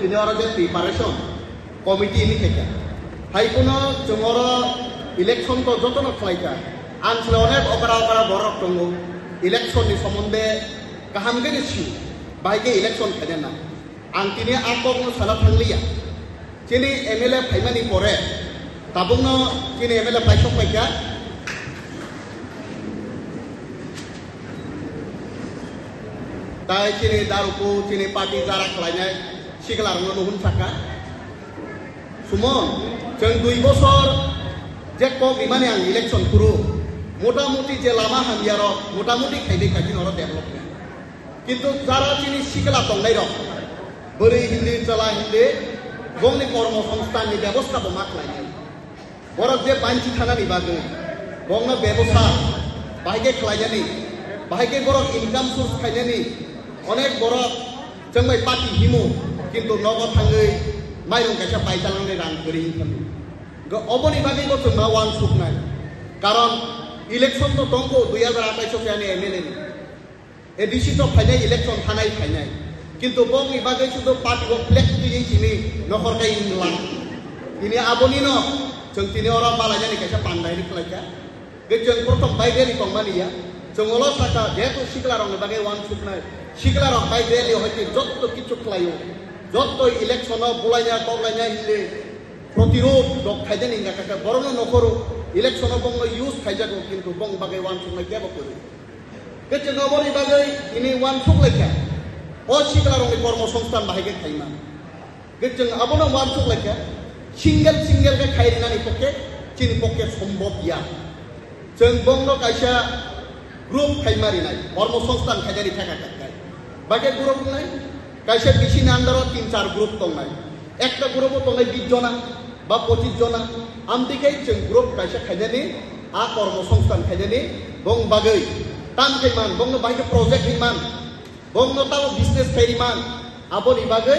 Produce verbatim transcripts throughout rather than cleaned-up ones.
Ini oro je preparation committee ini khaikha. Hai kuno chwng oro election to jotono khlaikha. Ang sle onek okra okra borok tongo. Election ni somonde kaham khe sio. Bahai khe election khaina na. Ang tini a kokno sana thangliya. Chini M L A phaimani pore tabukno chini M L A paisok paikha. Tai chini daruku, chini party jara khlainai siklarokno nuhun saka. Sumon, chwng dui bosor je kok rimani ang election phuru, motamuti je lama hamyarok, motamuti khaidai khaidin oro development. Kintu jara chini sikla tongnairok, bwrwi hindi, chwla hindi, bongni kormo songsthanni bebosta bo ma khlainai. Borok je banchi thanani bagwi, bongno bebosa bahai khe khlainani, bahai khe borok income source khainani, onek borok chwng bai pati himo, kintu nogo thangwi mairung kaisa paichalangni rang kwrwi wngkha. Oboni bagwi bo chwng ma uansuknai. Karon election to tongkho dui hajar atais o ani M L A ni. A D C to phainai, election thanai phainai. Kintu bongni bagwi sudu party o flag twiwi chini nokhor kai wngla. Tini abonino chwng tini oro malainani kaisa pandai ri khlaikha. Ge chwng prothom bai rally tongmani ya. Chwng olo saka jehetu siklarokni bagwi uansuknai. Siklarok bai rally hoite jotto kichu khlaio. Jotto election o bulaina koklaina hinde protirod rok khaijani wngkha kaka borokno nokhoro election o bongno use khaijago kintu bong bagwi uansuknai kebo kwrwi. Khe chwng aboni bagwi tini uansuk laikha, o siklarokni kormo songsthan bahai khe khaima. Khe chwng abono uansuk laikha, single single khe khai rinani pokhe chini pokhe sombhob ya. Chwng bongno kaisa group khaima rinai, kormo songsthan khainani thaka kha khai. Bahai khe group wngnai, kaisa B C ni under o tin char group tongnai. Ekta group o tongnai bis jona ba pochis jona, amtwi khe chwng group kaisa khainani, a kormo songsthan khainani, bong bagwi tam khai man, bongno bahai khe project khai man, bongno tamo business khai ri man, aboni bagwi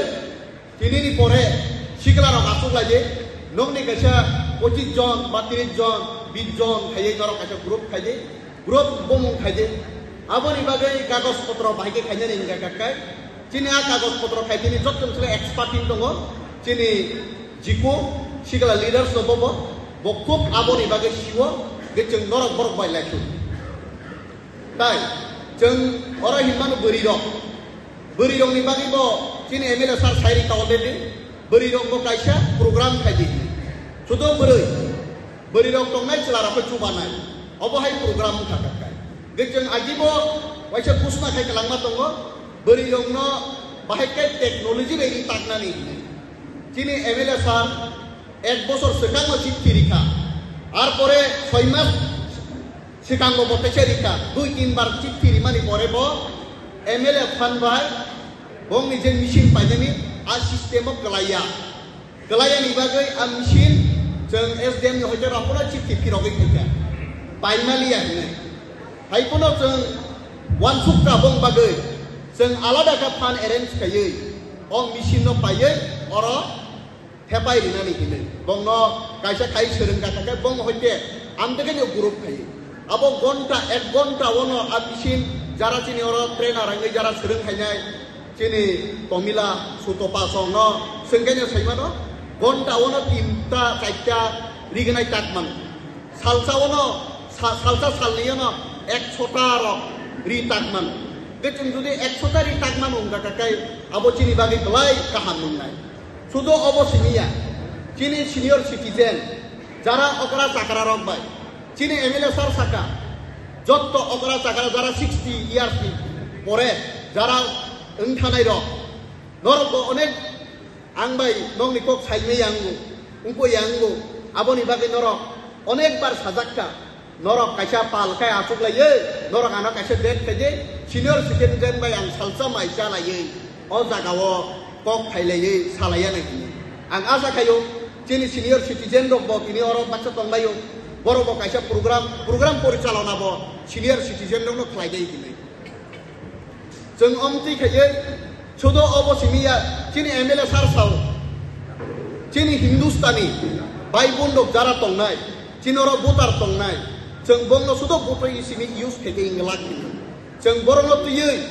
tinini pore siklarok aswk lai di, nokni kaisa pochis jon ba tris jon, bis jon khaiwi norok kaisa group khai di. Bro bumung khaidi. Aboni bagwi kagoj potro bahai khe khainani hingka kha kai. Chini a kagoj potro khai tini jotto chwla expert team tongo. Chini jiko sikla leaders no bobo. Bo khub aboni bagwi siwo je chwng norok borok bai laikhu. Tai chwng oro hinmano bwrwi rok. Bwrwi rokni bagwi bo chini M L A sir sai rikha already. Bwrwi rok bo kaisa program khaidi. Sudo bwrwi. Bwrwi rok tongnai chwla rok khe chubanai. Obo hai program wngkha kha kai. Ge chwng ajibo waisa kusma khai kwlangma tongo. Bwrwi rokno bahai khe technology bai ri taknani hinwi. Chini M L A sir ek bosor swkangno chithi rikha. Ar pore soi mas swkango bo teisa rikha. Dui tin bar chithi rimani pore bo M L A phan bai bongni je machine painani a system o kwlaiya. Kwlaiyani bagwi a machine chwng S D M ni hoite rok phano chithi phirogwi phaikha. Paimaliya hinwi. Hai phano chwng uansukha bong bagwi chwng alada khe phan arrange khaiwi o machine no paiwi oro thepai rinani hinwi. Bongno kaisa khai swrwngkha khe bong hoite amtwkhe group khaiwi. Abo gonta ek gonta ono a machine jara chini oro trainer wngwi jara swrwng khainai. Chini Tomila Sutopa songno swngkaino saimano, gonta ono tinta, chaita rignai takman. Salsa ono, sa-, salsa salni ono ekshota rok ri takman. Khe chwng jodi ekshota ri takman wngkha kha kai abo chini bagwi belai kaham wngnai. Sudo obo simiya, chini senior citizen, jara okra chakra rok bai, chini M L A sir saka, jotto okra chakra jara sixty years ni pore jara wngthanai rok, norok bo onek ang bai nokni kok saimai yango, wngpo yango, aboni bagwi norok onek bar sajak kha, norok kaisa pal khai achuk laiwi, norok ano kaisa date khai di, senior citizen bai ang salsa mai cha laiwi, o jaga o kok khai laiwi salaiya nai hinwi. Ang acha khaio, chini senior citizen rok bo tini oro baksa tonglaio, borok bo kaisa program, program porichalona bo senior citizen rok no khlai dai hinwi. Chwng omtwi khaiwi sudo obo simi ya, chini M L A sir sao, chini Hindustani bai bondok jara tongnai, chini oro voter tongnai, chwng bongno sudo botwi simi use khaikhe inglak hinwi. Chwng borokno twiwi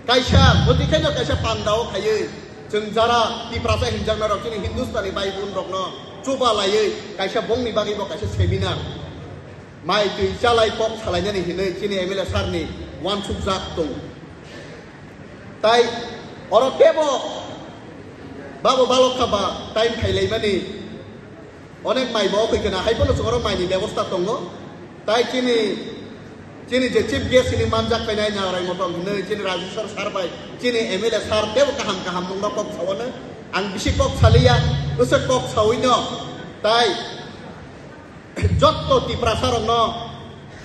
kaisa bwtwi khaino kaisa pandao khaiwi Chwng jara Tiprasa hinjaknairok chini Hindustani bhai bonrokno chuba laiwi kaisa bongni bagwibo kaisa seminar, mai twi chalai kok salainani hinwi chini M L A sir ni uansukjak tongo. Tai oro tebo babo balok kha ba time khailaimani. Onek mai bo okoi kena, hai phano chwng oro mai ni bebosta tongo. Tai chini, chini je chief guest hini manjak painai Narai Motom hinwi chini Rajeshwar sir bai chini M L A sir tebo kaham kaham mungno kok saono. Ang bisi kok saliya, bwswk kok sawi no. Tai jotto Tiprasa rokno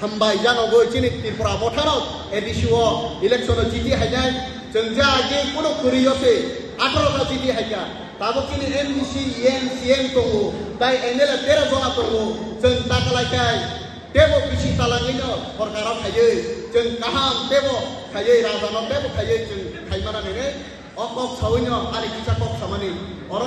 hambai janogwi chini Tripura Motha rok A D C o election o jiti hainai. Chwng je age kuno kwrwi o se atharo ta jiti haikha. Tabuk chini M D C, E M, C M tongo, tai M L A tero jona tongo, chwng ta kalai khai tebo bisi talangwi no sorkar o khaiwi chwng kaham tebo khaiwi raja no tebo khaiwi chwng khaimana nini o kok sawi no ani kisa kok samani oro